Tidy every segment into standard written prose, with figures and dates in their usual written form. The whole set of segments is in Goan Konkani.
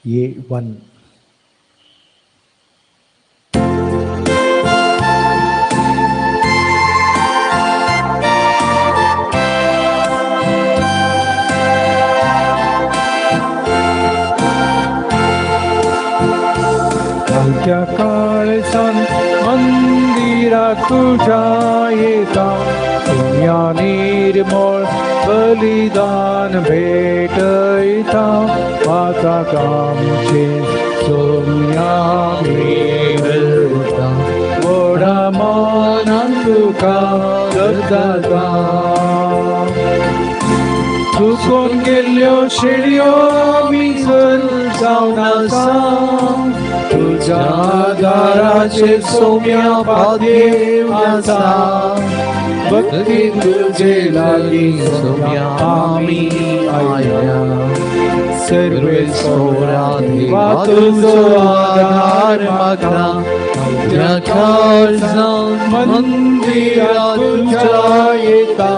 A1. आमच्या काळजान मंदिरा तुझ्या येता, सोम्या निर्मळ बलिदान भेटयता, पातकांचे सोम्या मिळता, व्हडा मनान तुका दत्ता. चुकून गेल्ल्यो शेळयो आमी जावन आसा, तुझ्या दाराचेर सोम्या पादयेवन आसा, भक्तीन तुजे लागीं सोम्या आमी आयल्या. सर्वेस्पोरा देवा तुजो आधार म्हाका, आमच्या काळजान मंदिरा तुज्या येता,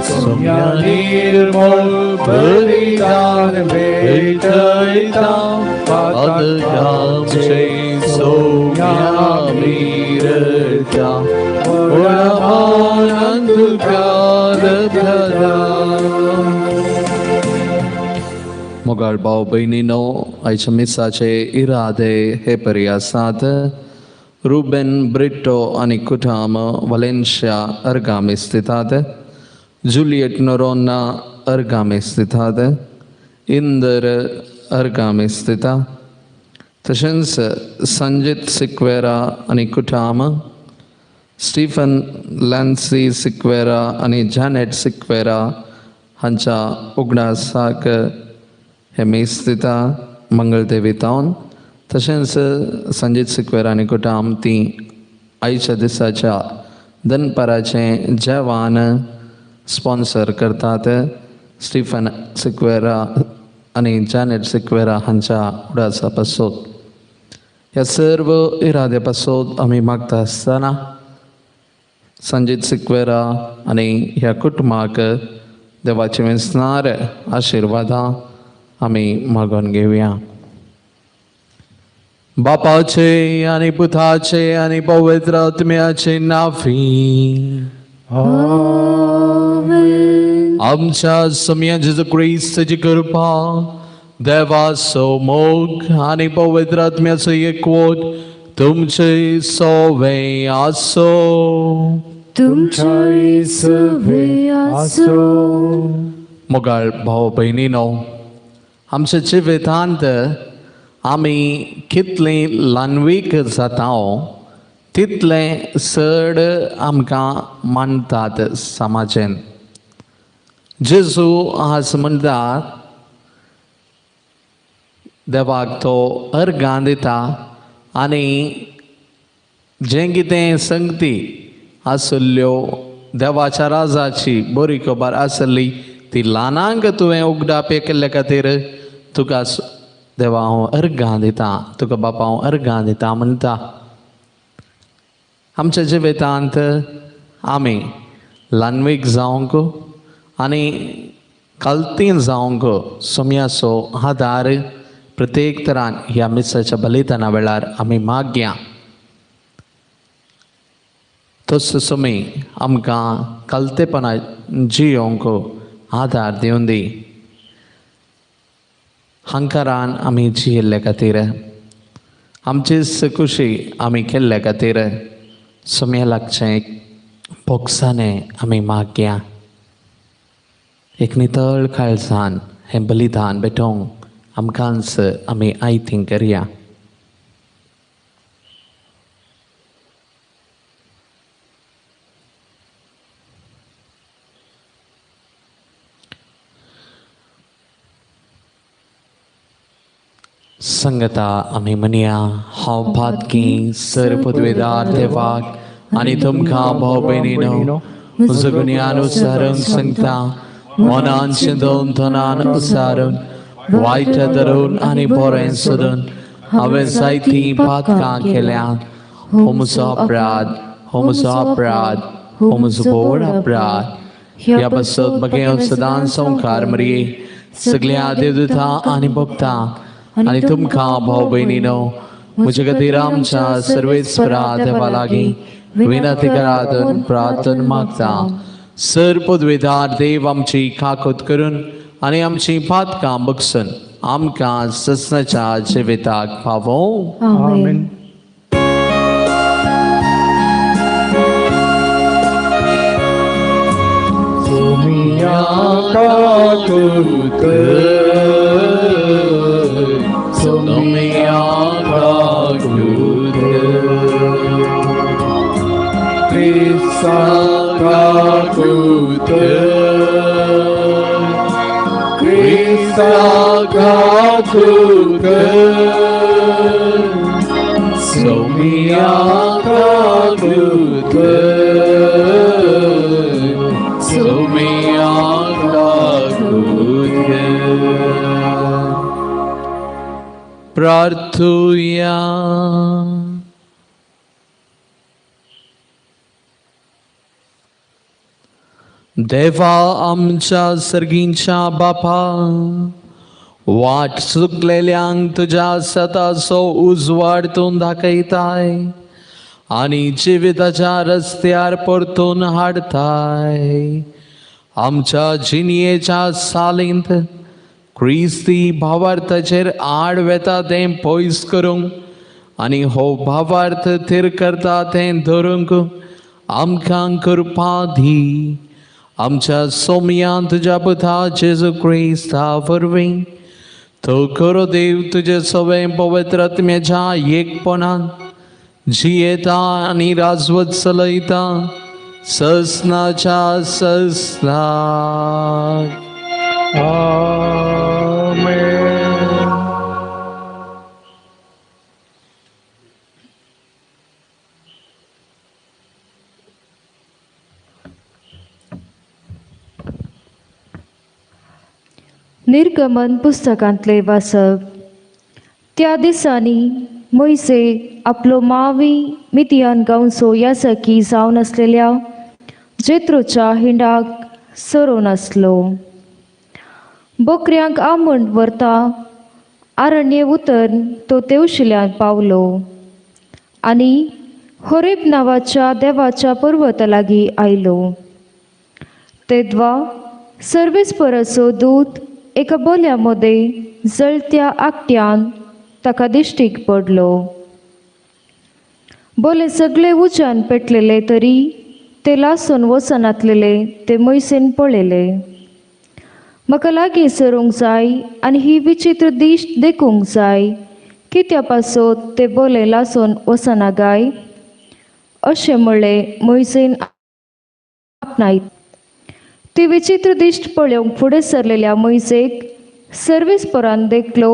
सोम्या निर्मळ बलिदान भेटयता, पातकांचे सोम्या मिरता, व्हडा मनान तुका दत्ता. मोगाळ भाव भयणीनो, आयच्या मिसाचे इरादे हे परी आसात. रुबेन ब्रिटो आनी कुटाम वलेन्शिया अर्गामेस दितात, जुलियट नोरोन्ना अर्गामेस दितात, इंदर अर्गामेस दिता, तशेंच संजीत सिक्वेरा आनी कुटाम, स्टीफन लॅन्सी सिक्वेरा आनी जॅनेट सिक्वेरा हांच्या उगडासाक हे मीस दिता मंगळदेवी तावन. तशेंच संजीत सिक्वेरा आनी कुटाम ती आयच्या दिसाच्या दनपाराचें जेवण स्पॉन्सर करतात. स्टीफन सिक्वेरा आनी जॅनेट सिक्वेरा हांच्या उडासा पासत ह्या सर्व इराद्या पासत आमी मागता आसतना संजीत सिक्वेरा आनी ह्या कुटुंबाक देवाचे वेसनार आशिर्वादां आमी मागून घेवया. बापाचे आनी पुताचे आनी पवित्र आत्म्याचे नांवी आमेन. आमच्या सोम्या जेजू क्रिस्ताची कृपा, देवाचो मोग आनी पवित्र आत्म्याचो एकवट तुमचे सोवे आसो. तुमच्याय सवे आसो. मोगाळ भाव भयणीनो, आमच्या जिवितांत आमी कितली ल्हानवीक जाता तितलें चड आमकां मानतात समाजेन. जेजू आज म्हणटा देवाक तो अर्गां दिता आनी जें कितें संगती आसल्ल्यो देवाच्या राजाची बरी खबर आसली ती ल्हानांक तुवें उगडापे केल्ले खातीर तुका देवा हांव अर्गां दिता, तुका बापा हांव अर्गां दिता म्हणटा. आमच्या जिवितांत आमी ल्हानवीक जावंक आनी कल्तीन जावंक सोम्याचो आदार प्रत्येक तरान ह्या मिसाच्या बलिदाना वेळार आमी मागया. तसो सोमी आमकां कल्तेपणा जियोंक आदार दिवन दी. हंकारान आमी जियेल्ले खातीर, आमचेच खुशी आमी केल्ले खातीर सोम्या लागचें बोक्साने आमी मागया. एक नितळ काळजान हें बलिदान भेटोवंक आमकांच आमी आयतीं करया. संगता आमी म्हणया, हांव पातकी सर पदवेदार देवाक आनी तुमकां भाव भयणीनो म्हजो गुन्यान उसारून सांगता, मनान चिंतून तनान उसारून वायट धरून आनी बरें सोदून हांवें जायतीं पातकां केल्यांत. हो म्हजो अपराध, हो म्हजो अपराध, हो म्हजो व्हड अपराध. ह्या पासत म्हगे सदांच संवकार मरये सगल्या देवदुतां आनी भक्तां आनी तुमकां भाव भयणीनो म्हजे खातीर आमच्या सर्वेस्परा देवा लागीं विनंती करात प्रार्थना मागता. सर पदवेदार देव आमची काकूत करून आनी आमची पातकां बगसून आमकां ससनाच्या जिविताक पावोवं. आमेन. सोमिया काकूत, सोमिया काकूत, क्रिस्ता काकूत, क्रिस्ता काकूत, सोमिया काकूत, सोमिया काकूत. प्रार्थुया. देवा आमच्या सर्गींच्या बापा, वाट चुकलेल्यांक तुज्या सताचो उजवाड तूं दाखयताय आनी जिविताच्या रस्त्यार परतून हाडताय. आमच्या जिणयेच्या सालींत क्रिस्ती भावार्थाचेर आड वेता तें पयस करूंक आनी हो भावार्थ थीर करता तें धरूंक आमकां कृपा दी. आमच्या सोमयान तुज्या पुता जेजू क्रिस्ता वरवीं तो खरो देव तुजे सवें पवित्र आत्म्याच्या एकपणान जियेता आनी राजवत चलयता ससनाच्या ससनाक. आमेन. निर्गमन पुस्तकांतले वाचप. त्या दिसांनी मोयसे आपलो मावी मितियान गांवचो याजकी जावन आसलेल्या जेत्रोच्या हिंडाक सरोन आसलो. बकऱ्यांक आमण व्हरता आरण्य उतरून तो तेवशिल्यान पावलो आनी होरेब नांवाच्या देवाच्या पर्वता लागीं आयलो. तेद्वा सर्वेस्पराचो दूत एका बोल्या मदें जळत्या आकट्यान ताका दिश्टीक पडलो. बोले सगळे उज्यान पेटलेले तरी ते लासून वचनातलेले ते मोयसेन पळयले. म्हाका लागीं सरूंक जाय आनी ही विचित्र दिश्ट देखूंक जाय, कित्या पासत ते बोले लासून वचना गाय, अशें म्हणलें मोयसेन आपणायत. ती विचित्र दिश्ट पळोवंक फुडें सरलेल्या मोयसेक सर्वेस्परान देखलो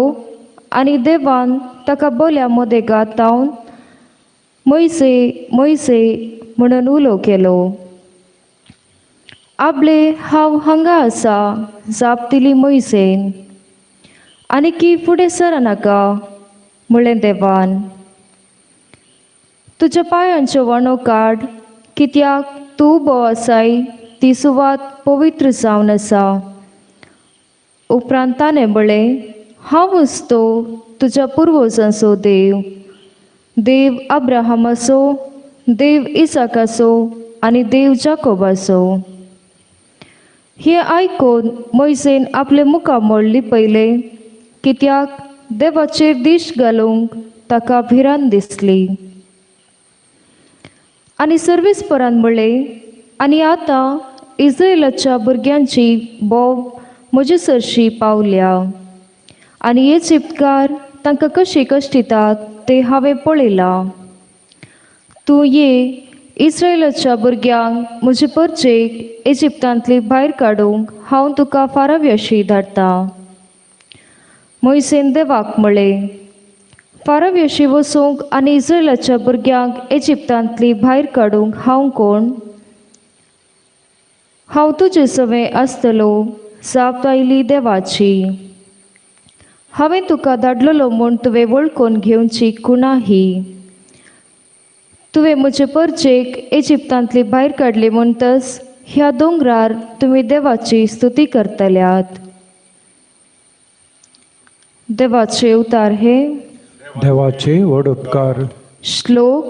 आनी देवान ताका बोल्या मदें गातावन मोयसे मोयसे म्हणून उलो केलो. आपले हांव हांगा आसा, जाप दिली मोयसेन. आनी की फुडें सरनाका म्हणलें देवान. तुज्या पांयांच्यो वणो काड, कित्याक तूं उबो आसाय ती सुवात पवित्र जावन आसा. उपरांत ताणें म्हणलें, हांवूच तो तुज्या पुर्वजांचो देव, देव अब्राहमाचो, देव इसाकाचो आनी देव जाकोबाचो. हें आयकून मोयसेन आपलें मुखामळ लिपयलें, कित्याक देवाचेर दीश घालूंक ताका भिरांत दिसली. आनी सर्वेस्परान म्हणलें, आनी आतां इस्रायलाच्या भुरग्यांची बोब म्हजे सरशी पावल्या आनी इजिप्तकार तांकां कशी कश्टितात ते हांवें पळयलां. तूं ये इस्रायलाच्या भुरग्यांक म्हजे परचेक इजिप्तांतली भायर काडूंक हांव तुका फाराव्याशी धाडटा. मोयसेन देवाक म्हळें, फाराव्याशी वचूंक आनी इस्रायलाच्या भुरग्यांक इजिप्तांतली भायर काडूंक हांव कोण? हांव तुजे सवें आसतलो, जाप आयली देवाची. हांवें तुका धाडलेलो म्हूण तुवें वळखून घेवची कुणा ही. तुवें म्हजे परचेक इजिप्तांतली भायर काडली म्हणटच ह्या दोंगरार तुमी देवाची स्तुती करतल्यात. देवाचे उतार हे देवाचे व्हड उपकार. श्लोक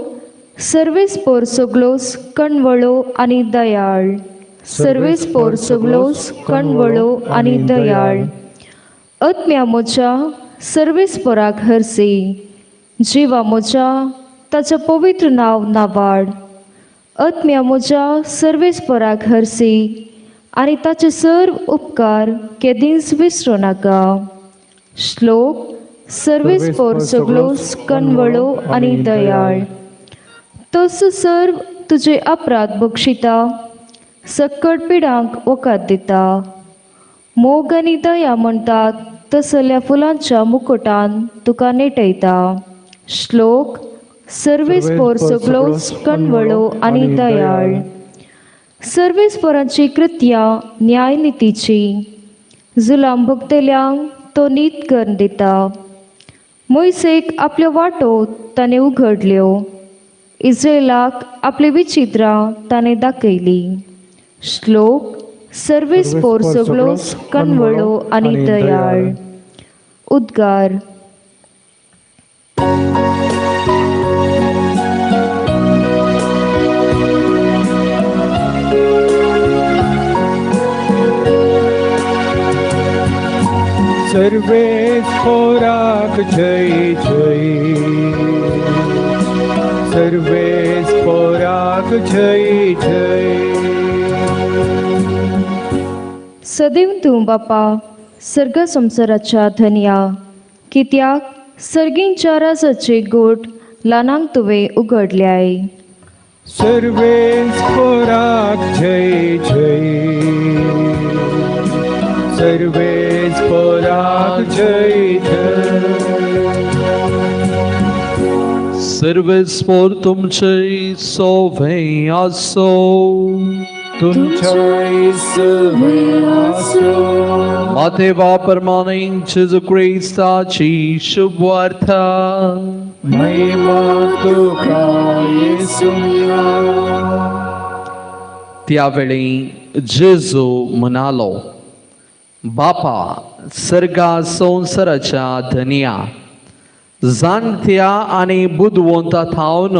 सर्वेस पोर सगलोस कणवळो आनी दयाळ. सर्वेस पोर सगलोस कणवळो आनी दयाळ. आत्म्या म्हज्या सर्वेस पोराक हरसी, जिवा म्हज्या ताचें पवित्र नांव नावाड. आत्म्या म्हज्या सर्वेस पोराक हरसी आनी ताचे सर्व उपकार केदींच विसरूं नाका. श्लोक सर्वेस पोर सगलोस कणवळो आनी दयाळ. तस सर्व तुजे अपराध बक्षिता, सक्कड पिडांक वखद दिता. मोग आनी दया म्हणटात तसल्या फुलांच्या मुकुटान तुका नेटयता. श्लोक सर्वेस पोर सगलोस कणवळो आनी दयाळ. सर्वेस पोरांची कृत्या न्यायनितीची, जुलाम भोगतल्यांक तो नीत करून दिता. मोयसेक आपल्यो वाटो ताणें उगडल्यो, इस्रायलाक आपली विचित्रां ताणें दाखयली. श्लोक सर्वेस पोर सगलोस कणवळो आनी दयाळ. उद्गार. सर्वेस पोराक जय जय. सर्वेस पोराक जय जय. सदैव तूं बापा सर्ग संवसाराच्या धनया, कित्याक सर्गींच्या राजाचे गोट ल्हानांक तुवें उगडल्याय. सर्वेस पोराक जय जय. सर्वेस पोराक जय जय. सर्वेस पोर तुमचे सोवे आसो. तुमच्या सवे आसो. मातेवा प्रमाणे जेजू क्रिस्ताची शुभवार्ता. महिमा तुका येसुया. त्यावेळी जेजू म्हणालो, बापा सर्गा संवसाराच्या धनया, जाणत्या आनी बुदवंता थावन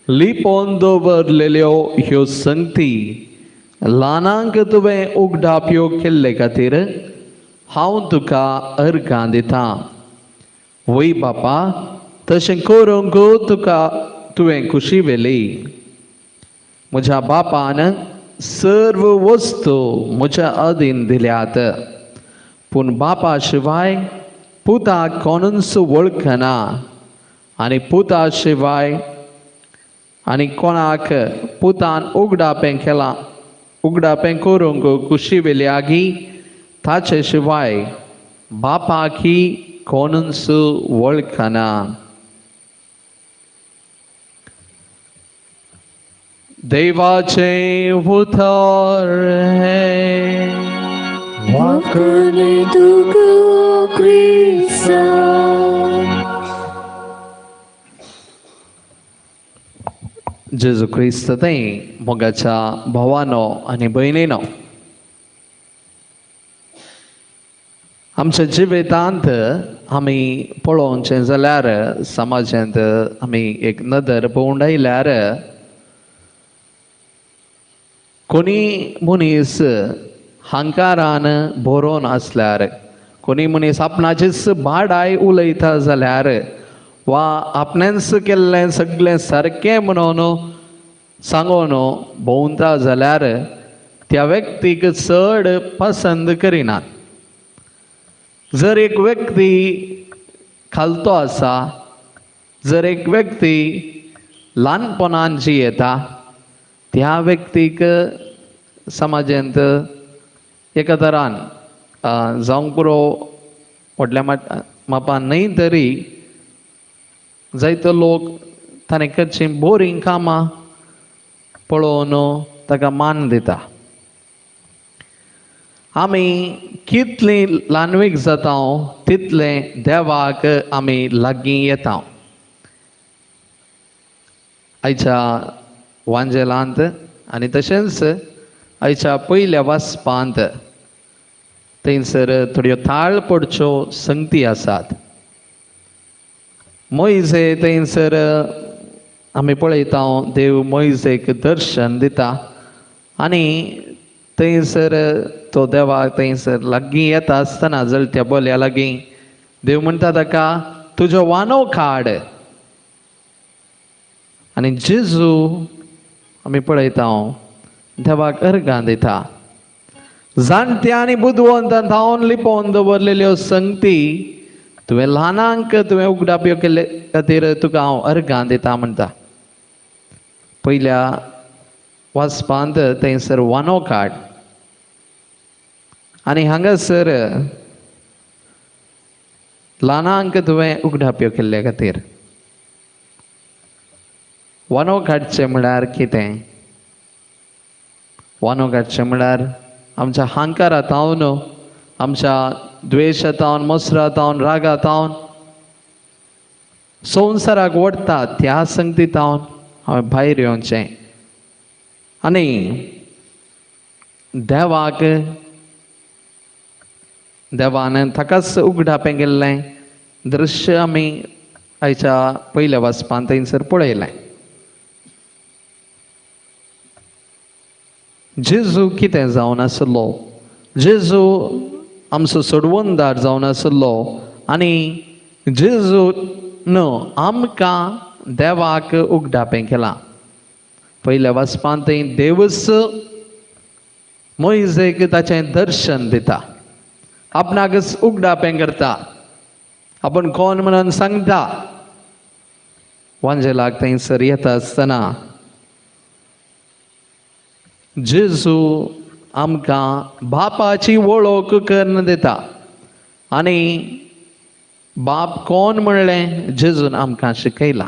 लिपोवन दवरलेल्यो ह्यो संगती ल्हानांक तुवें उगडाप्यो केल्ले खातीर हांव तुका अर्गां दितां. वय बापा, तशें करूंक तुका तुवें खुशी व्हेली. म्हज्या बापान सर्व वस्तू म्हज्या अधीन दिल्यात, पूण बापा शिवाय पुताक कोणूच वळखना आनी पुता शिवाय आनी कोणाक पुतान उगडापें केलां उगडापें करूंक खुशी वेली आगी ताचे शिवाय बापाकी कोणूच वळखना. देवाचें उतर हें. वाकणे तुका क्रिस्ता. जेजू क्रिस्त थंय मोगाच्या भावानो आनी भयणीनो, आमच्या जिवितांत आमी पळोवचें जाल्यार समाजांत आमी एक नदर भोंवडायल्यार कोणी मनीस हंकारान बरोवन आसल्यार, कोणी मनीस आपणाचीच बाडाय उलयता जाल्यार वा आपणेंच केल्लें सगळें सारकें म्हणून सांगून भोंवता जाल्यार त्या व्यक्तीक चड पसंद करिनात. जर एक व्यक्ती खालतो आसा, जर एक व्यक्ती ल्हानपणान जियेता, त्या व्यक्तीक समाजांत एका तरान जावंक पुरो व्हडल्या मापान न्हय तरी जायतो लोक ताणें करचीं बोरींग कामां पळोवन ताका मान दिता. आमी कितली ल्हानवीक जाता तितलें देवाक आमी लागीं येता. आयच्या वांजेलांत आनी तशेंच आयच्या पयल्या वाचपांत थंयसर थोड्यो थाळ पडच्यो संगती आसात. मोयजे थंयसर आमी पळयता देव मोयजेक दर्शन दिता आनी थंयसर तो देवाक थंयसर लागीं येता आसतना जळत्या बोल्या लागीं देव म्हणटा ताका तुजो वानो काड. आनी जेजू आमी पळयता देवाक अर्गां दिता. जाणटे आनी बुदवंतान धांवन लिपोवन दवरलेल्यो संगती तुवें ल्हानांक तुवें उगडाप्यो केल्ले खातीर तुका हांव अर्गां दिता म्हणटा. पयल्या वाचपांत थंयसर वानो काड आनी हांगासर ल्हानांक तुवें उगडाप्यो केल्ले खातीर. वानो काडचें म्हळ्यार कितें? वानो काडचें म्हळ्यार आमच्या हांकारा तावन, आमच्या द्वेशा तावन, मसरा तावन, रागा तावन, संवसाराक ओडटा त्या संगती तावन हांवें भायर येवचें आनी देवाक देवान ताकाच उगडापें केल्लें दृश्य आमी आयच्या पयल्या वाचपान थंयसर पळयलें. जेजू कितें जावन आसलो? जेजू आमचो सोडवणदार जावन आसलो आनी जेजून आमकां देवाक उगडापें केलां. पयल्या वाचपांत थंय देवच मोयजेक ताचें दर्शन दिता, आपणाकच उगडापें करता, आपूण कोण म्हणून सांगता. वांजेलाक थंयसर येता आसतना जेजू आमकां बापाची वळख करून दिता आनी बाप कोण म्हणलें जेजून आमकां शिकयलां.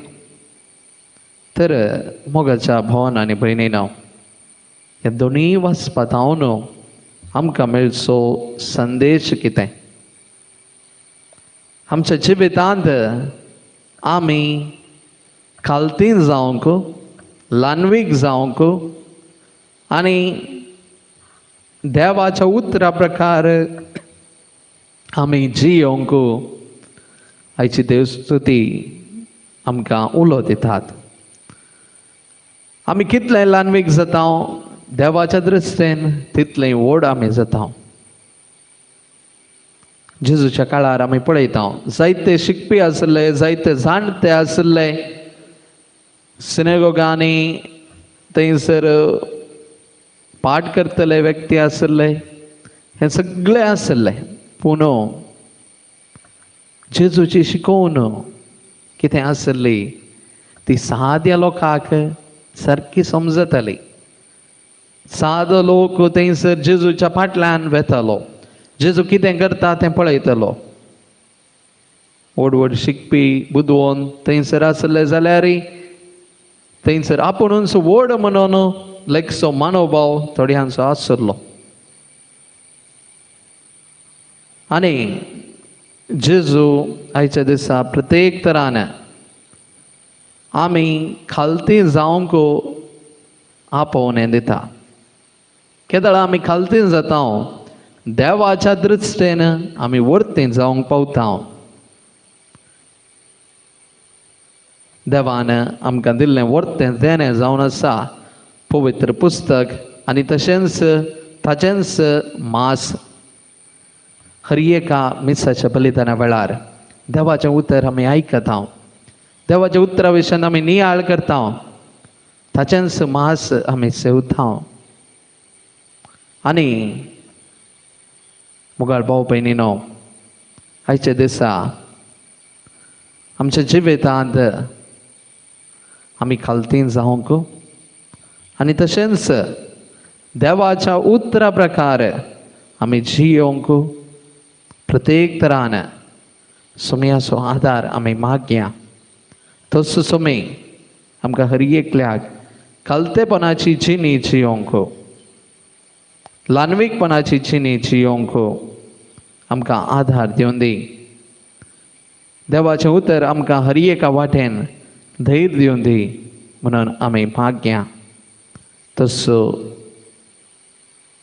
तर मोगाच्या भोवन आनी भयणीनो, ह्या दोनूय वाचपांत हांव आमकां मेळचो संदेश कितें? आमच्या जिवितांत आमी खालतीन जावंक, ल्हानवीक जावंक आनी देवाच्या उतरा प्रकार आमी जियोंक आयची देवस्तुती आमकां उलो दितात. आमी कितलें ल्हानवीक जाता देवाच्या दृश्टेन तितलें व्हड आमी जाता. जेजूच्या काळार आमी पळयता जायते शिकपी आशिल्ले, जायते जाणटे आशिल्ले, सिनेगोगांनी थंयसर पाठ करतले व्यक्ती आशिल्ले, हें सगळें आशिल्लें. पूण जेजूची शिकोवन कितें आशिल्ली ती साद्या लोकांक सारकी समजताली. सादो लोक थंयसर जेजूच्या फाटल्यान वेतालो, जेजू कितें करता तें पळयतलो. व्हड व्हड शिकपी बुदवंत थंयसर आशिल्ले जाल्यार थंयसर आपुणूच व्हड म्हणून लेखचो मानोभाव थोड्यांचो आशिल्लो. आनी जेजू आयच्या दिसा प्रत्येक तरान आमी खालती जावंक आपोवणें दिता. केदळा आमी खालती जाता देवाच्या दृश्टेन आमी वर्ती जावंक पावता. देवान आमकां दिल्लें वर्तें देणें जावन आसा पवित्र पुस्तक आनी तशेंच ताचेंच मास. हर एका मिसाच्या बलिदाना वेळार देवाचें उतर आमी आयकता, देवाच्या उतरा विशयान आमी नियाळ करता, ताचेंच मास आमी सेवता. आनी मुगाळ भाव भयणीनो, आयच्या दिसा आमच्या जिवितांत आमी खालतीन जावंक आनी तशेंच देवाच्या उतरा प्रकार आमी जियोंक प्रत्येक तरान सोमयाचो आदार आमी मागया. तसो सोमी आमकां हर एकल्याक खालतेपणाची जिणी जियोंक, ल्हानवीकपणाची जिणी जियोंक आमकां आदार दिवन दी. देवाचें उतर आमकां हर एका वाटेन धैर्य दिवन दी म्हणून आमी मागया. तसो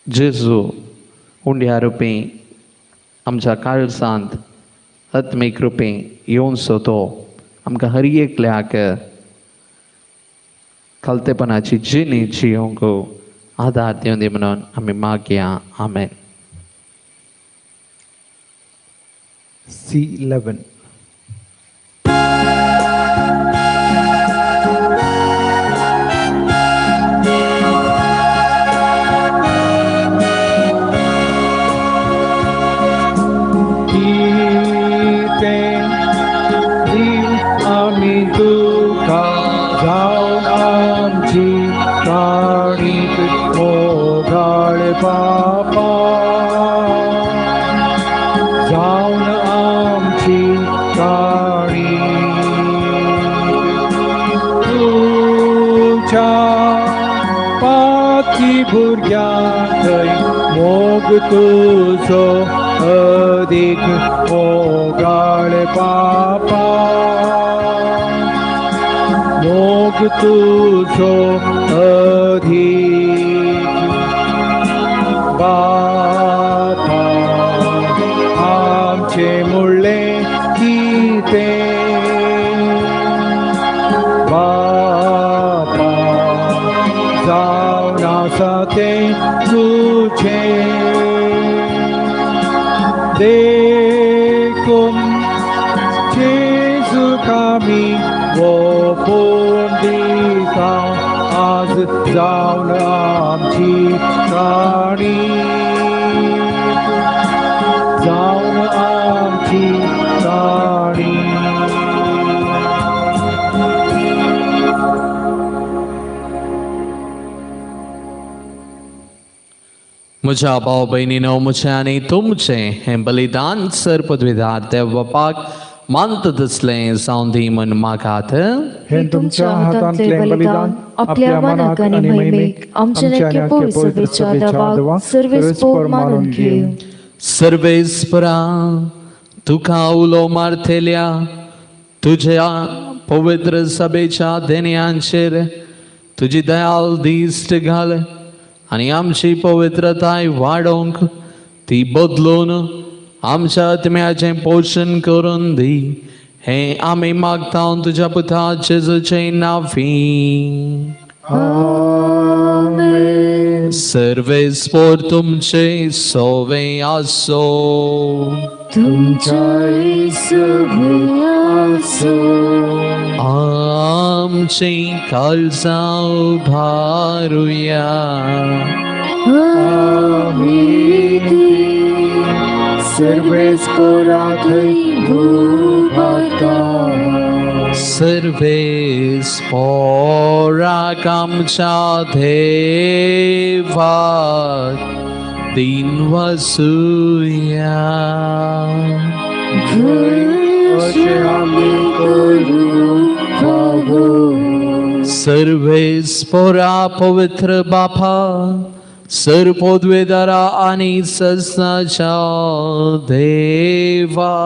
जेजू उंड्या रुपी आमच्या काळजांत आत्मीक रुपी येवचो तो आमकां हर एकल्याक खालतेपणाची जिणी जियोंक आदार दिवन दी म्हणून आमी मागया. आमेन. C11. मोग तुझो अधिक मोगाळ बापा, मोग तुझो अधिक बापा, आमचे मुळ्ळे कितें बापा, जावन आसा तें तुजें, देखून जेजूक आमी ओंपून दिता आज जावन आमची काणी, जावन आमची काणी. म्हज्या भाव भयणीनो, म्हजें आनी तुमचें हें बलिदान सर पदवीदार देव बापाक मानता तसलें जावं दी म्हूण मागात. हें तुमच्या हातांतलें बलिदान आपल्या मनाक आनी महिमेक आमच्या आनी पवित्र सभेच्या देवाक सर्वेस्पोर मानून घेवं. सर्वेस्परा, तुका उलो मारतल्या तुज्या पवित्र सभेच्या देण्यांचेर तुजी दयाल दिश्ट घाल आनी आमची पवित्रताय वाडोवंक ती बदलून आमच्या आत्म्याचें पोशण करून दी, हें आमी मागता तुज्या पुता जेजूचें नांवी. आमेन. सर्वेस्पोर तुमचे सोवे आसो. तुमच्याय सवे आसो. आमची काळजां उबारुया. आमी ती सर्वेस्पोरा थंय उबारता. सर्वेस्पोराक आमच्या देवाक दिन वसुया. अशें आमी करूंक फावो. सर्वेस्पोरा पवित्र बापा, सर पदवेदारा आनी सजनाच्या देवा,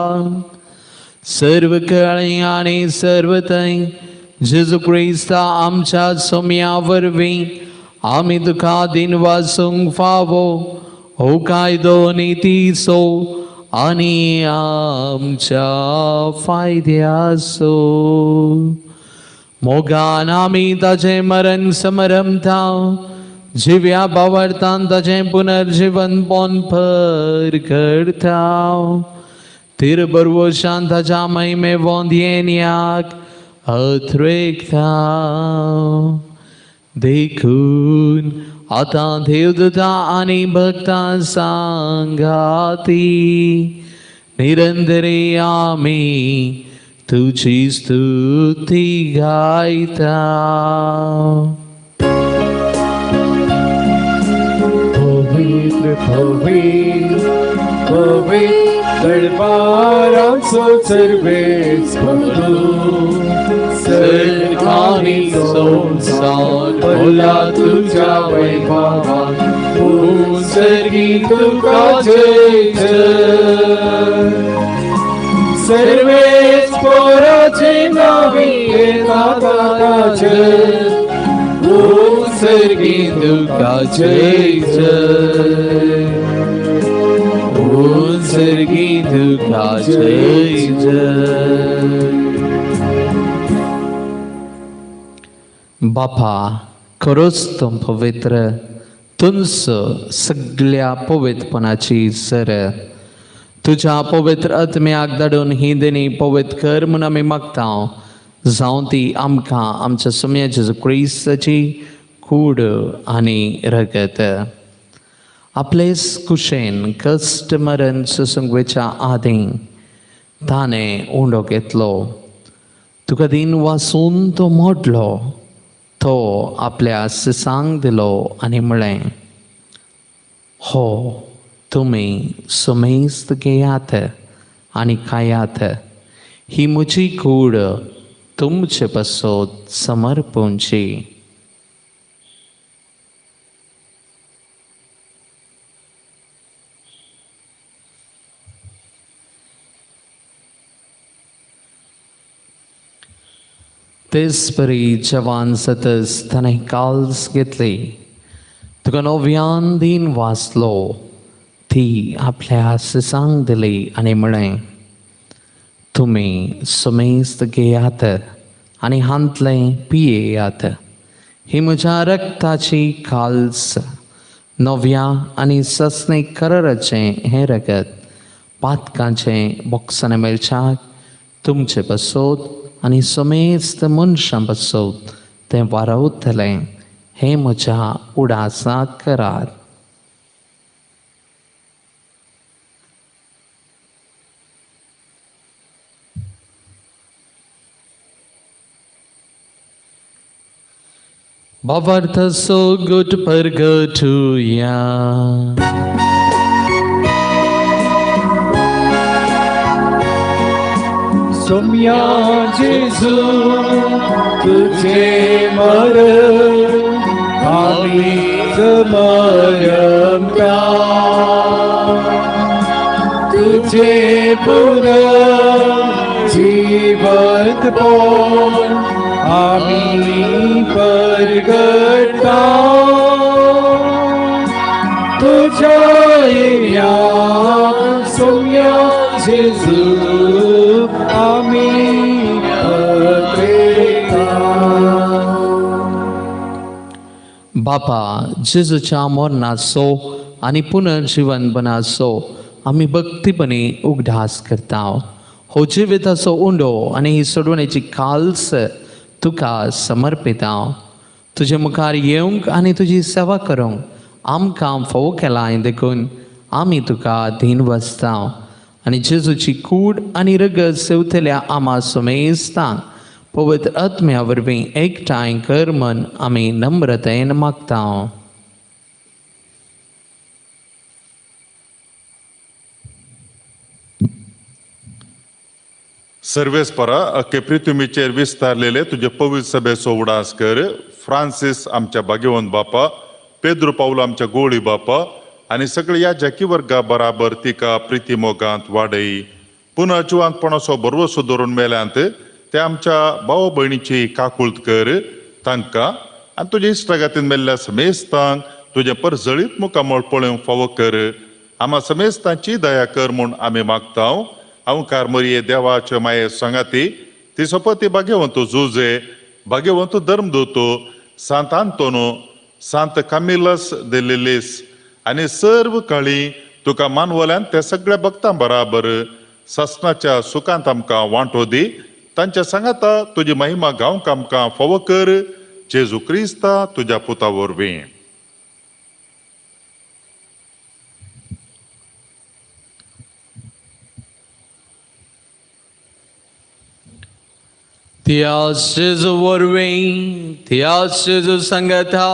सर्व कळी आनी सर्व थंय जेजू क्रिस्ता आमच्या सोम्या वरवीं आमी तुका दिन वासूंक फावो हो कायदो नितीचो आनी आमच्या फायद्याचो. मोगान आमी ताचें मरण समरमता, जिव्या बावडतान ताचें पुनर्जीवन पोनपर करता, तिरबरवशान ताच्या महिमे वोंदयेन्याक अथ्रेकता. देखून आतां देवदूता आनी भक्तां सांगाती निरंतरी आमी तुजी स्तुती गायता. पवित्र पवित्र पवित्र दरबाराचो सर्वेस्पर तूं, सर्ग आनी संवसार भरला तुज्या वैभवान, सर्गी तुका जय जय. सर्वेस्पराचे नांवी येता ताचे, सर्गी तुका जय जय. सर्गी तुका जय जय. बापा खरोच तूं पवित्र, तुमचो सगळ्या पवित्रपणाची सर. तुज्या पवित्र आत्म्याक धाडून ही देणी पवित्र कर म्हूण आमी मागता, जावं ती आमकां आमच्या सोम्या जेजू क्रिस्ताची कूड आनी रगत. आपलेच कुशेन कश्ट मरण सोसूंक वयच्या आदीं ताणें उंडो घेतलो, तुका दीन वासून तो मोडलो, तो आपल्या सिसांक दिलो आनी म्हळें, हो तुमी सुमेस्त घेयात आनी खायात, ही म्हजी कूड तुमचे पासत समर्पूंची. तेच परी जवान सतस ताणें काल्स घेतली, तुका नव्यान दीन वाचलो, ती आपल्या सिसांक दिली आनी म्हळें, तुमी सुमेस्त घेयात आनी हांतलें पियेयात, ही म्हज्या रक्ताची काल्स, नव्या आनी सस्नी कराराचें हें रगत पातकांचें बोक्सां मेळच्याक तुमचे पासत आनी समेस्त मनशां पासत तें वारवतलें. हें म्हज्या उडासाक करात. भावार्थ सोगट परगटुया. सोम्या जेजू तुझे मरण आमी समरमता, तुझे पुनर्जीवंतपण आमी परगटा, तुझ्या येण्या सोम्या जेजू आमी पत्रेता. बापा जेजूच्या मरणाचो आनी पुनर्जीवनपणाचो आमी भक्तीपणी उगडास करता. हो जिविताचो उंडो आनी ही सोडवणेची काल्स तुका समर्पिता. तुजे मुखार येवंक आनी तुजी सेवा करूंक आमकां फावो केलां, देखून आमी तुका धीन बसता. आनी जेजूची कूड आनी रगत सेवतल्या आमा सुमेस्तांक पवित्र आत्म्या वरवीं एकठांय कर म्हण आमी नम्रतेन मागता. सर्वेस्परा अख्खे पृथ्वीचेर विस्तारलेले तुजे पवित्र सभेचो उडास कर. फ्रांसीस आमच्या भाग्यवंत बापा, पेद्रो पावलो आमच्या गोळी बापा आनी सगळे ह्या जाकी वर्गा बराबर तिका प्रिती मोगांत वाडय. पुनः जिवांतपणाचो भरवसो धरून मेल्यांत ते आमच्या भाव भयणीची काकुळत कर तांकां आनी तुज्या इश्टागातीन मेल्ल्या समेस्तांक तुजें परजळीत मुखामळ पळोवंक फावो कर. आमा समेस्तांची दया कर म्हूण आमी मागता. अंकार मरिये देवाचे माये सांगाती ती सोपती भाग्यवंत जुजे, भाग्यवंत धर्मदूत सांत आंतोनो, सांत कामिलस दे लिलीस आनी सर्व काळी तुका मानवल्यान त्या सगळ्या भक्तां बराबर सासणाच्या सुखांत आमकां वांटो दी. तांच्या सांगाता तुजी महिमा गावंक आमकां फावो कर. जेजू क्रिस्ता तुज्या पुता वरवीं. त्याच जेजू वरवीं, त्याच जेजू सांगाता,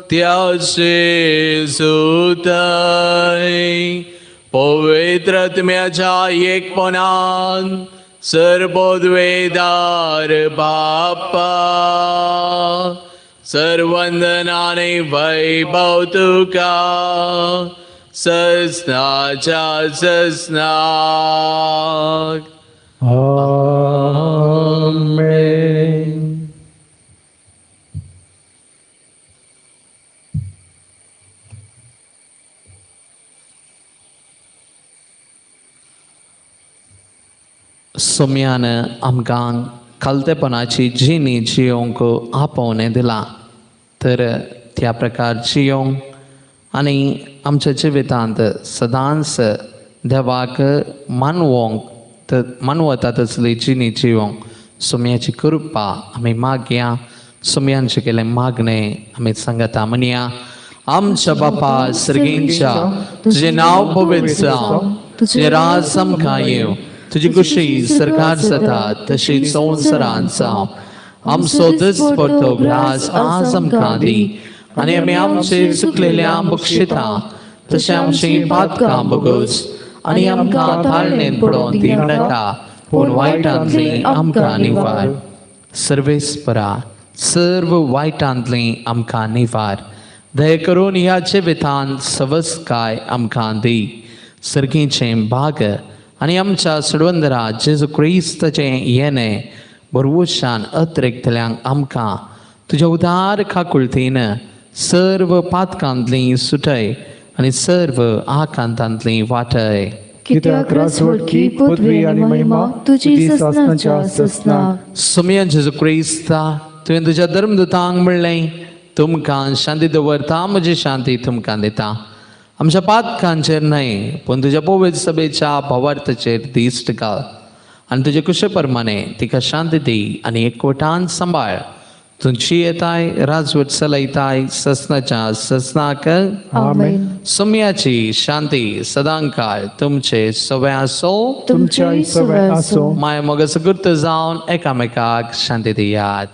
त्याच जेजू थंय पवित्र आत्म्याच्या एकपणान सर्वोद्वेदार बापा सर्वंदनाने वैभव तुका ससनाच्या ससनाक. आमेन. सोम्यान आमकां खालतेपणाची जिणी जियोंक आपोवणें दिलां तर त्या प्रकार जियोंक आनी आमच्या जिवितांत सदांच देवाक मानवोंक मानवता तसली जिणी जियोंक सोम्याची कृपा आमी मागया. सोम्यांचे केलें मागणें आमी सांगता म्हणया. आमच्या बापा सर्गींच्या, तुजें नांव पवित्र जावं, तुजें राज आमकां येवं, तुजी खुशी सरकार जाता तशी संवसारांत जावं. आमचो दिसपडतो ग्रास आज आमकां दी आनी आमी आमचे चुकलेल्या बक्षिता तशें आमची पातकां बगोस आनी आमकां ताळणेन पडोवन दिवं नाका, पूण वायटांतली आमकां निवार. सर्वेस्परा सर्व वायटांतली आमकां निवार. दया करून ह्या जिवितांत सवस्काय आमकां दी. सर्गीचें भाग आनी आमच्या सडवंदरा जेजू क्रिस्ताचें येणें बरवशान अतिरिक्तल्यांक आमकां तुज्या उदार काकुळतीन सर्व पातकांतली सुटय आनी सर्व आकांतांतली वाटय. कित्याक राजवटकी पदवी आनी महिमा तुजी ससनाच्या ससनाक. सोमया जेजू क्रिस्ता, तुवें तुज्या धर्मदूतांक म्हणलें, तुमकां शांती दवरता, म्हजी शांती तुमकां दिता. आमच्या पातकांचेर न्हय पूण तुज्या पवित्र सभेच्या भावार्थाचेर दिश्ट घाल आनी तुजे कुशे प्रमाणे तिका शांती दी आनी एकवटान सांबाळ. तुमची येताय राजवट चलयताय ससनाच्या ससनाक. आमेन. सोम्याची शांती सदांकाळ तुमचे सगळे आसो, तुमच्याय सगळे आसो. माय मग गुर्त जावन एकामेकाक शांती दियात.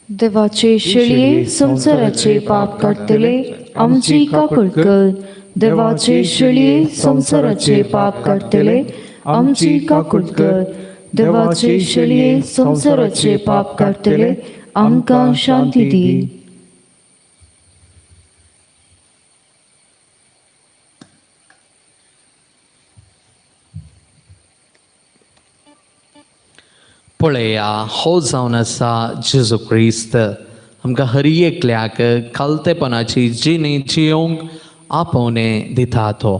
देवाचे शेळये संवसाराचे पाप काडटले आमची काकूळ कर. देवाचे शेळये संवसाराचे पाप काडटले आमची काकूळ कर. देवाचे शेळये संवसाराचे पाप काडटले आमकां शांती दी. पळया हो जावन आसा जेजू क्रिस्त आमकां हर एकल्याक खालतेपणाची जिणी जियोंक आपोवणें दिता. तो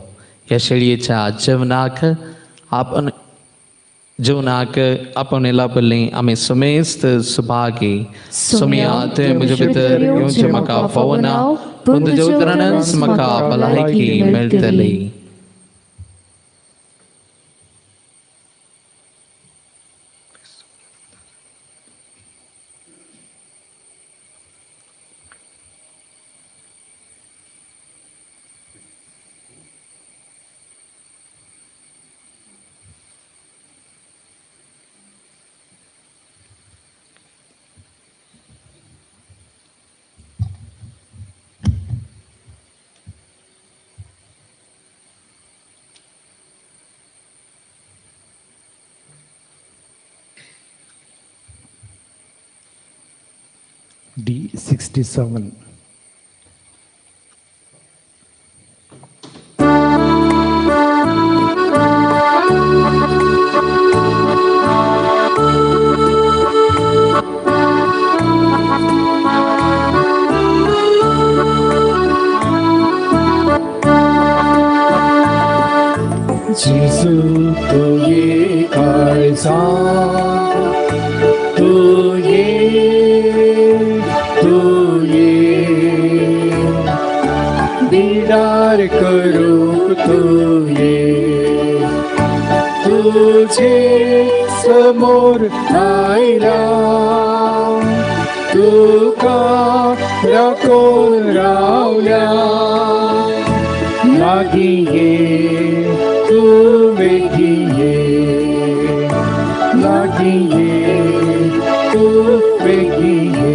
ह्या शेळयेच्या जेवणाक आपण जेवणाक आपोवणें लाभल्लीं आमी सुमेस्त सुभागी. सोमया तुवें म्हजे भितर येवचें म्हाका फावना, पूण तुज्या उतरानच म्हाका भलायकी मेळटली. D67. Gesù तुझे काळजा तुझे तुझे दीदार करूक तुझे तुझे समोर आयला तुका राखून रावल्या लागीं ये तू वेगीं ये लागीं ये तू वेगीं ये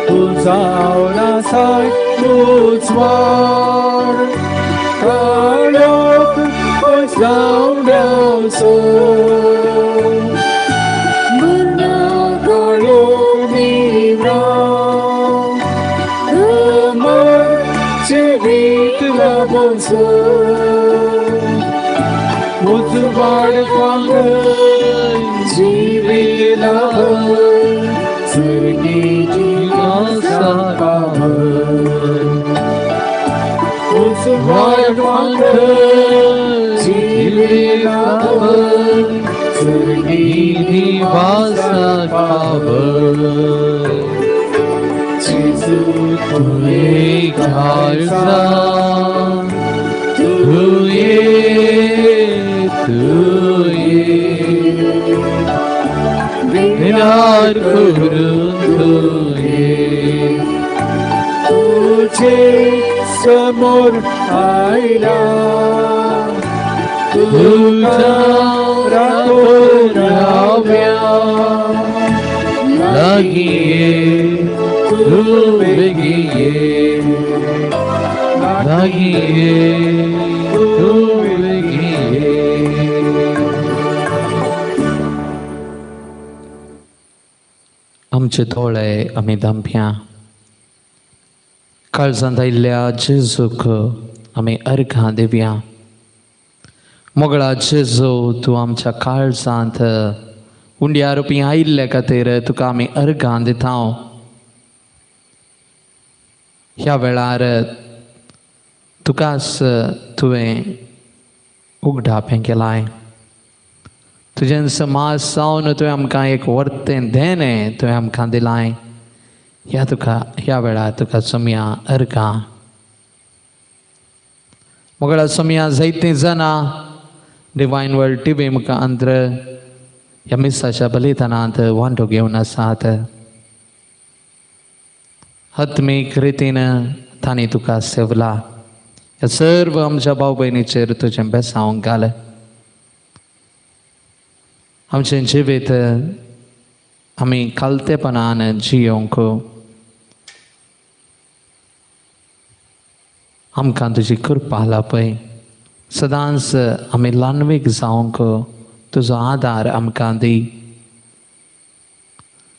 तूं जावन आसाय उजवाड काळोख जावन आसो काळोख निवळा अमर जिवीत लाभोसो उजवाड फांगर जिवीत लाभ सर्गीची आसा पावर. उजवाड फांकर जिवीत लाभ स्वर्गी निवासाक पावय जेजू तुवें काळजा तुवें तुवें विनार करून तुवें तुझे समोर आयला तुझ्या राखून राव्या लागीं तूं बेगीन ये लागीं तूं बेगीन ये. आमचे दोळे आमी धांपया. काळजांत आयिल्ल्या जेजूक आमी अर्घां दिवया. मोगळा जेजू, तूं आमच्या काळजांत उंड्या रुपी आयिल्ल्या खातीर तुका आमी अर्घां दिता. ह्या वेळार तुकाच तुवें उगडापें केलाय. तुजें समाज जावन तुवें आमकां एक वर्तें देणें तुवें आमकां दिलाय. ह्या तुका ह्या वेळार तुका सोमया अर्घां. मोगळा सोमया, जायतीं जाणां डिवायन वर्ल्ड टीव्ही मुखांत्र ह्या मिसाच्या बलिदानांत वांटो घेवन आसात. आत्मीक रितीन तांणी तुका सेवला. ह्या सर्व आमच्या भाव भयणीचेर तुजें बेसांव घाल. आमचें जिवीत आमी खालतेपणान जियोंक आमकां तुजी कृपा लापय. सदांच आमी ल्हानवीक जावंक तुजो आदार आमकां दी.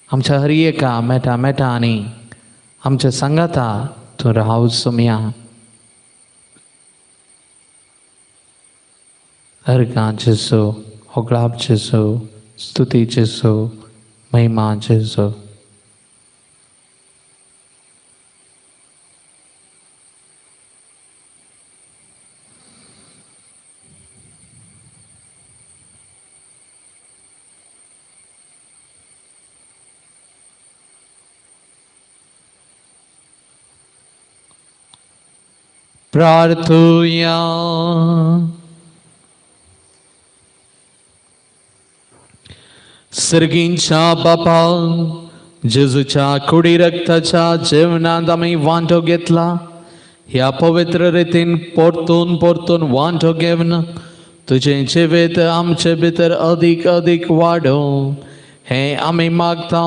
आमच्या हर एका मेटा मेटांनी आमच्या सांगाता तूं राव सोमया. अर्गां जेजू, होगळाप जेजू, स्तुती जेजू, महिमा जेजू. प्रार्थुया. सर्गींच्या बापा, जेजूच्या कुडी रक्ताच्या जेवणांत आमी वांटो घेतला. ह्या पवित्र रितीन परतून परतून वांटो घेवन तुजें जिवीत आमचे भितर अदीक अदीक वाडोवं हें आमी मागता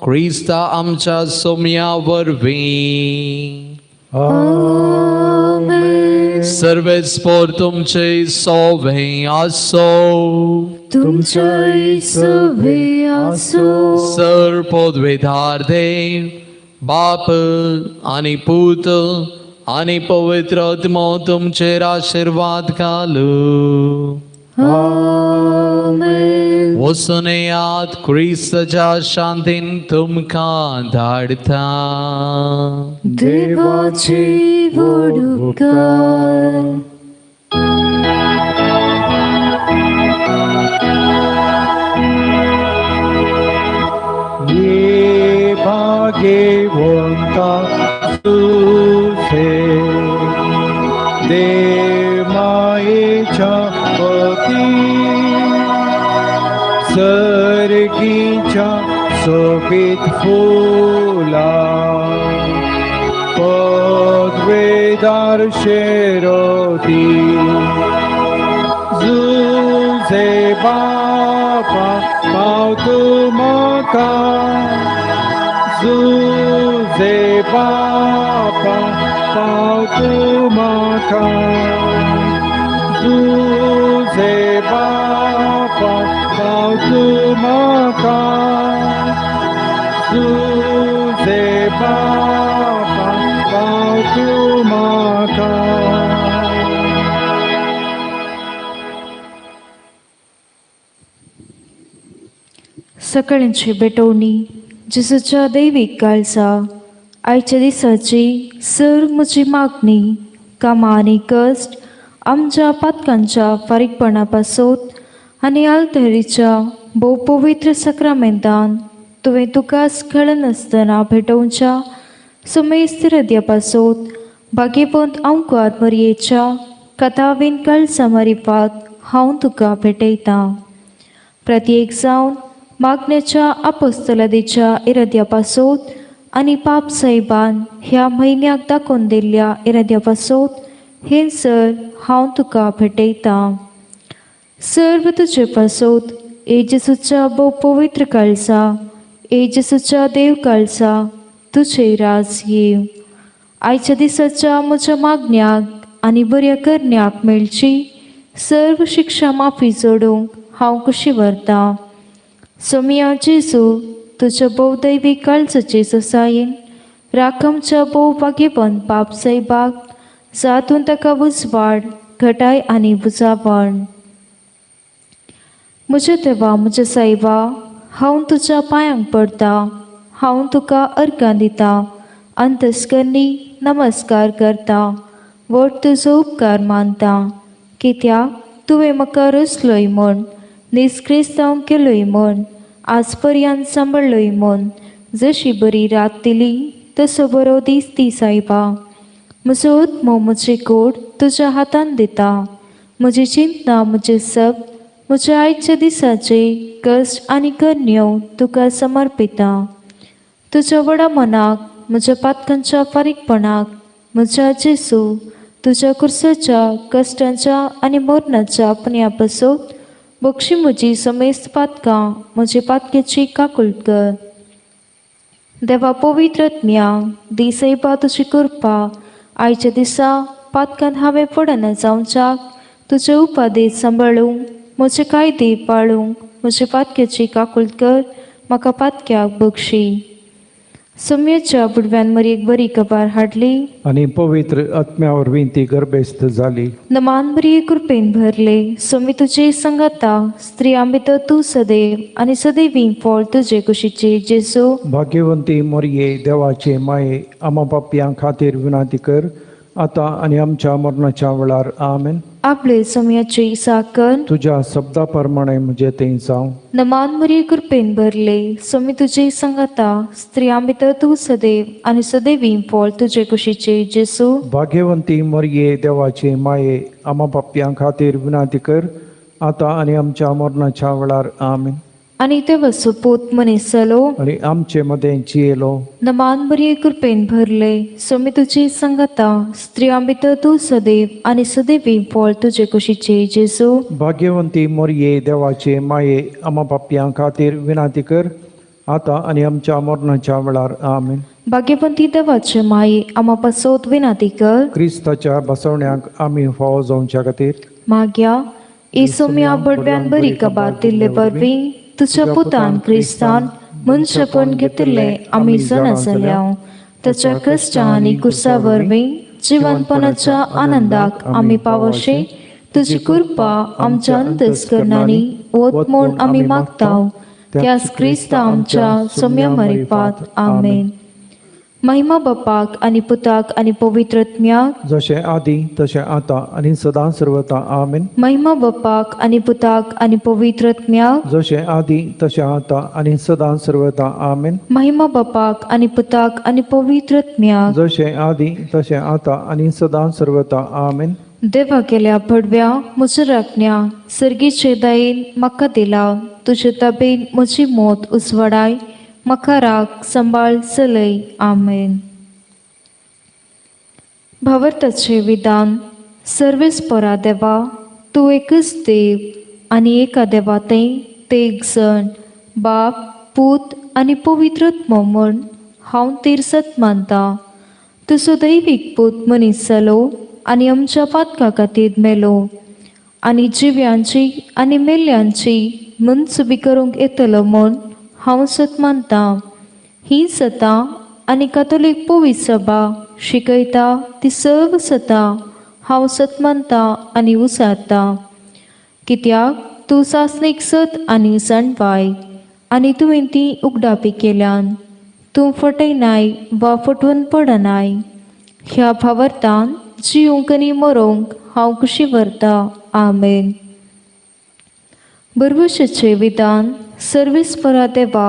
क्रिस्ता आमच्या सोम्या वरवीं. सर्वेस्पोर तुमचे सोवे आसो. तुमच्याय सोवे आसो. सर पदवेधार देव बाप आनी पूत आनी पवित्र आत्मो तुमचेर आशिर्वाद घालू. आमेन. वचून येयात, क्रिस्ताच्या शांतीन तुमकां धाडटा. देवाची व्हड उपकार. ये भाग्यवंता तुझे देव मायेच्या पती सर्गीच्या सोबीत फुला पदवेदार शेरोती जुझे बापा पाव तूं म्हाका जुझे बापा पाव तूं म्हाका जुझे बापा पाव तूं म्हाका जुझे बापा पाव तूं म्हाका. सकाळची भेटवणी जेजूच्या दैवीक काळजा आयच्या दिसाची सर म्हजी मागणी कामां आनी कश्ट आमच्या पातकांच्या फारीकपणा पासत आनी आलतरीच्या भोव पवित्र सक्रामेंतान तुवें तुकाच कळनासतना भेटोवच्या सुमेस्त हृदया पासत भाग्यवंत अंकार मरयेच्या कथावीन कळसा मारिफात हांव तुका भेटयतां. प्रत्येक जावन मागण्याच्या आपोस्तलादेच्या इराद्या पासत आनी पाप साहेबान ह्या म्हयन्याक दाखोवन दिल्ल्या इराद्या पासत हें सर हांव तुका भेटयतां. सर्व तुजे पासत ए जेसूच्या भोव पवित्र काळजा, ए जेसूच्या देव काळजा, तुजे राज येव. आयच्या दिसाच्या म्हज्या मागण्याक आनी बऱ्या करण्याक मेळची सर्व शिक्षा माफी जोडूंक हांव कशी व्हरतां. सोमिया जेजू, तुज्या भोवदैवी काळजाचे ससायेन राखमच्या भोव भाग्यवंत बाप साहेबाक जातून ताका उजवाड घटाय आनी बुजावण. म्हज्या देवा, म्हज्या सायबा, हांव तुज्या पांयांक पडटा, हांव तुका अर्गां दिता, अंतस्कर्णी नमस्कार करता, व्हड तुजो उपकार मानता, कित्याक तुवें म्हाका रचलोय म्हूण, निस्क्रिस्तांव केलोय म्हूण, आज पर्यंत सांबाळ्ळोय म्हूण, जशी बरी रात दिली तसो बरो दीस दी सायबा. म्हजो आत्मो म्हजी कोड तुज्या हातान दिता, म्हजी चिंतना म्हजें सब म्हज्या आयच्या दिसाचे कश्ट आनी करण्यो तुका समर्पिता. तुज्या व्हडा मनाक म्हज्या पातकांच्या फारीकपणाक म्हज्या जेसू तुज्या कुर्साच्या कश्टांच्या आनी मरणाच्या पुण्या पासत बक्षी म्हजी समेस्त पातकां म्हजे पातकेची काकूळट कर. देवा पवित्र आत्म्या दी सैबा तुजी कृपा आयच्या दिसा पातकान हांवें पडना जावच्याक तुजे उपादेश सांबाळूंक म्हजे कायदे पाळूंक म्हजे पातक्याची काकूळट कर, म्हाका पातक्याक बक्षी. सोम्याच्या बुडव्यान मरयेक बरी खबर हाडली आनी पवित्र आत्म्या वरवीं ती गर्भेस्त जाली. नमान मरिये कृपेन भरले, सोमी तुजे संगाता, स्त्रियां भितर तूं सदैव आनी सदैवी फळ तुजे कुशीचे जेजू. भाग्यवंती मोरये, देवाचे माये, आमा पापयां खातीर विनंती कर आतां आनी आमच्या मरणाच्या वेळार. आमेन. आपले सोम्याची साकर तुज्या शब्दा प्रमाणे म्हजें तें जावं. नमान मरिये कृपेन भरले, सोमी तुजे संगाता, स्त्रियां भितर तूं सदैव आनी सदैवी फळ तुजे कुशीचे जेजू. भाग्यवंती मरिये, देवाचे माये, आमा पापयां खातीर विनंती कर आतां आनी आमच्या मरणाच्या वेळार. आमेन. आनी देवाचो पूत मनीस जालो आनी आमचे मदें जियेलो. नमान मरिये कृपेन भरले, सोमी तुजी संगाता, स्त्रियां भितर तूं सदैव आनी सदैवी फळ तुजे कुशीचे जेजू. भाग्यवंती मोरये, देवाचे माये, आमा पापयां खातीर विनंती कर आतां आनी आमच्या मरणाच्या वेळार. आमेन. भाग्यवंती देवाचे माये, आमा पासत विनंती कर. क्रिस्ताच्या बसवण्याक आमी फावो जावच्या खातीर माग्या इसोम्या बडव्यान बरी कबात दिल्ले वरवीं तुज्या पुतान क्रिस्तान मनशेपण घेतिल्लें आमी जाणा जाल्या. ताच्या कश्टां आनी कुर्सा वरवीं जिवनपणाच्या आनंदाक आमी पावोशी तुजी कृपा आमच्या अंतस्करणांनी वत म्हूण आमी मागता, त्याच क्रिस्ता आमच्या सोम्या मरिपात. आमेन. महिमा बापाक आनी पुताक आनी पवित्र आत्म्याक, जशें आदी तशें आतां आनी सदां सर्वता. आमेन. महिमा बापाक आनी पुताक आनी पवित्र आत्म्याक, जशें आदी तशें आतां आनी सदां सर्वता. आमेन. महिमा बापाक आनी पुताक आनी पवित्र आत्म्याक, जशें आदी तशें आतां आनी सदां सर्वता. आमेन. देवा केल्या भडव्या म्हज्या राखण्या सर्गीचे दयेन म्हाका दिला तुजे ताबेन म्हजी मोत उजवाडाय, म्हाका राख सांबाळ चलय. आमेन. भावार्थाचें विधान. सर्वेस्परा देवा, तूं एकच देव आनी एका देवा तें तेग जण बाप पूत आनी पवित्र आत्मो म्हूण हांव तिरसत मानता. तुजो दैवीक पूत मनीस जालो आनी आमच्या पातका खातीर मेलो आनी जिव्यांची आनी मेल्ल्यांची मनसुबी करूंक येतलो म्हूण हांव सत मानता. ही सतां आनी कातोलीक पवित्र सभा शिकयता ती सर्व सतां हांव सत मानता आनी उसारता, कित्याक तूं सासणीक सत आनी जाणवाय आनी तुवें ती उगडापी केल्यान. तूं फटयनाय वा फटवून पडनाय. ह्या भावार्थान जिवंक आनी मरोंक हांव कुशी व्हरता. आमेन. बरबशेचें विधान. सर्वेस्परा देवा,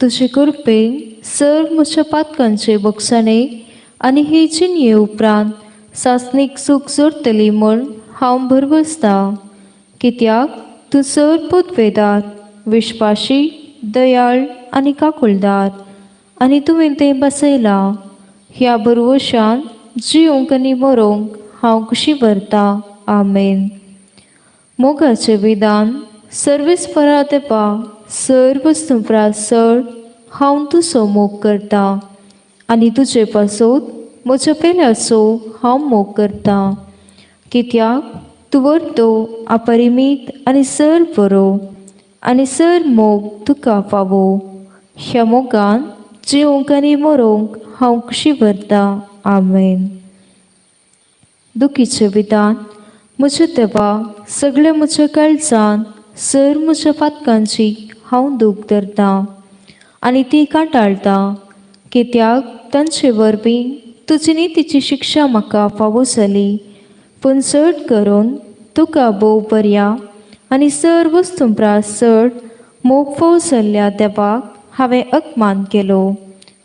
तुजे कृपेन सर्व म्हज्या पातकांचे बक्षाणे आनी हे जिणये उपरांत सासणीक सूख जोडटली म्हूण हांव भरवसतां, कित्याक तूं सर पुतवेदार, विश्वाशी, दयाळ आनी काकुळदार आनी तुवें तें बसयलां. ह्या भरवशान जिवंक आनी मरोंक हांव कुशी व्हरतां. आमेन. मोगाचें विधान. सर्वेस्परा देवा, सर्व वस्तूं चड हांव तुजो मोग करतां आनी तुजे पासत म्हज्या पेल्याचो हांव मोग करतां, कित्याक तूं व्हरतो अपरिमीत आनी सर बरो आनी सर मोग तुका फावो. ह्या मोगान जिवंक आनी मरोंक हांव कुशी व्हरतां. आमेन. दुखीचें विधान. म्हज्या देवा, सगळ्या म्हज्या काळजान सर म्हज्या पातकांची हांव दूख धरतां आनी ती कांटाळटा, कित्याक तांचे वरवीं तुजी नितीची शिक्षा म्हाका फावो जाली. पूण चड करून तुका भोव बऱ्या आनी सर वस्तूं परस चड मोग फावो जाल्ल्या देवाक हांवें अपमान केलो.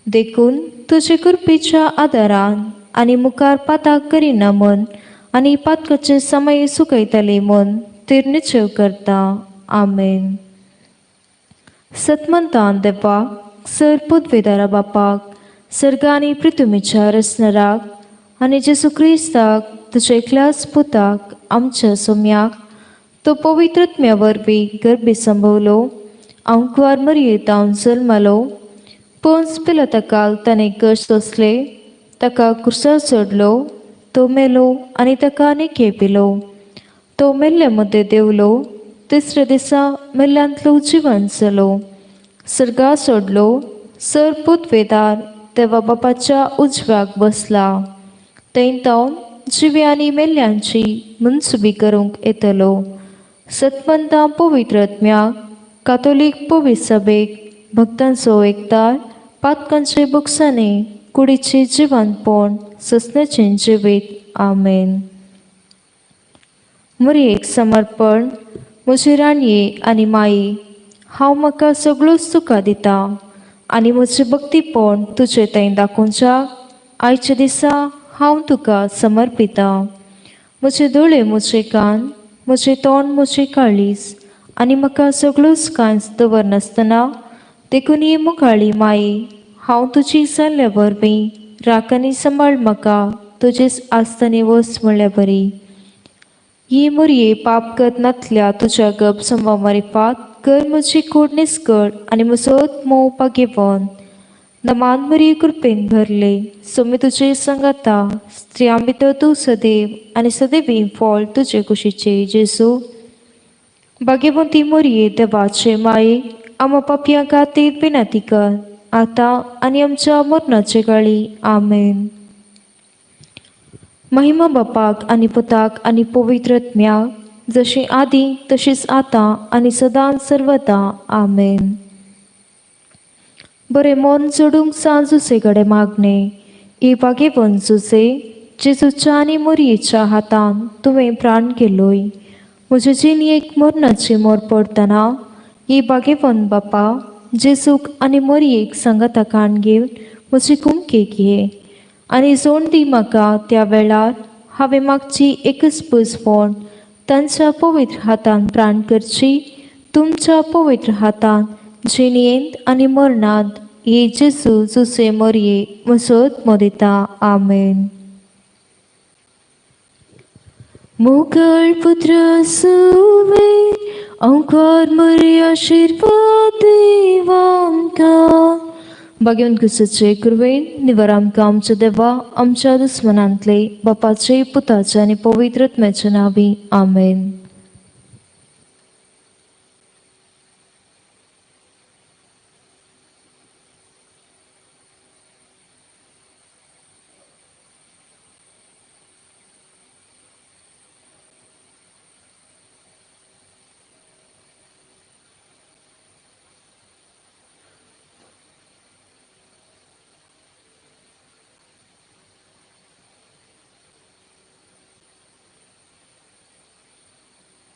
देखून तुजे कृपेच्या आदारान आनी मुखार पाताक करिना म्हूण आनी पातकाचे समय सुकयतले म्हूण तिर निश्चय करता. आमेन. सतमंतान देवाक, सर पुदवेदारा बापाक, सर्ग आनी पृथ्वीच्या रचणाराक आनी जेजू क्रिस्ताक तुज्या एकल्याच पुताक, आमच्या सोम्याक, तो पवित्रत्म्या वरवीं गर्भी संभवलो, आंकवार मरयेतावन जल्मलो, पोंस पिलाताकाल ताणें कश्ट सोंसले, ताका कुर्सार चडलो, तो मेलो आनी ताका आनी पिलो, तो मेल्ले मदें देंवलो, तिसऱ्या दिसा मेल्ल्यांतलो जिवन जालो, सर्गा सोडलो, सर पुतवेदार देवा बापाच्या उजव्याक बसला, थंय तो जिव्या आनी मेल्ल्यांची मनसुबी करूंक येतलो. सतमंता पवित्रत्म्याक, कातोलीक पवित्र सभेक, भक्तांचो एकतार, पातकांचे बुकसाने, कुडीचे जिवनपण, ससण्याचें जिवीत. आमेन. मरयेक समर्पण. म्हजे राणये आनी माई, हांव म्हाका सगळोच तुका दिता आनी म्हजें भक्तीपण तुजे थंय दाखोवच्याक आयच्या दिसा हांव तुका समर्पिता. म्हजे दोळे, म्हजे कान, म्हजें तोंड, म्हजें काळीज आनी म्हाका सगळोच कांयच दवरनासतना, देखून ही मुखाळी माई, हांव तुजी जाल्ल्या वरवीं राख आनी सांबाळ म्हाका तुजेच आस्थानी वस म्हळ्या बरी. ही मुरये पाप नातल्या तुज्या गप संवा मारिफात कर म्हजी कोड निस्कळ आनी म्हजो मोव पागेवन. नमान मरये, कृपेन भरले, सोमी तुजे संगाता, स्त्रियां भितर तूं सदैव आनी सदैवी फळ तुजे कुशीचे जेजू. भाग्यवंती मोरये, देवाचे माये, आमा पापयां खातीर विनंती कर, आतां आनी आमच्या मरणाचे काळी. आमेन. महिमा बापाक आनी पुताक आनी पवित्रत्म्याक, जशी आदी तशीच आतां आनी सदां सर्वता. आमेन. बरें मन जोडूंक सांज जुसे कडेन मागणें. ही भाग्यवंत जुसे, जेजूच्या आनी मोरयेच्या हातान तुवें प्राण केलोय, म्हजे जिणेक मरणाची मोर पडटना ही भाग्यवंत बापा जेजूक आनी मोरयेक सांगाता काण घेवन म्हजी कुमकेक ये आनी जोड दी म्हाका. त्या वेळार हांवें मागची एकच पुजवण तांच्या पवित्र हातान प्राण करची, तुमच्या पवित्र हातान जिणेंत आनी मरणांत. ये जेजू, जुसे, मोरये, म्हजो दिता. आमेन. मोगाळ पुत्र सुवे, अंकार मरे, आशिर्वाद देव आमकां. भाग्यवंत क्रिस्ताचे कृपेन निवर आमकां आमच्या देवा आमच्या दुस्मनांतले, बापाचे, पुताचे आनी पवित्र आत्म्याच्या नांवी. आमेन.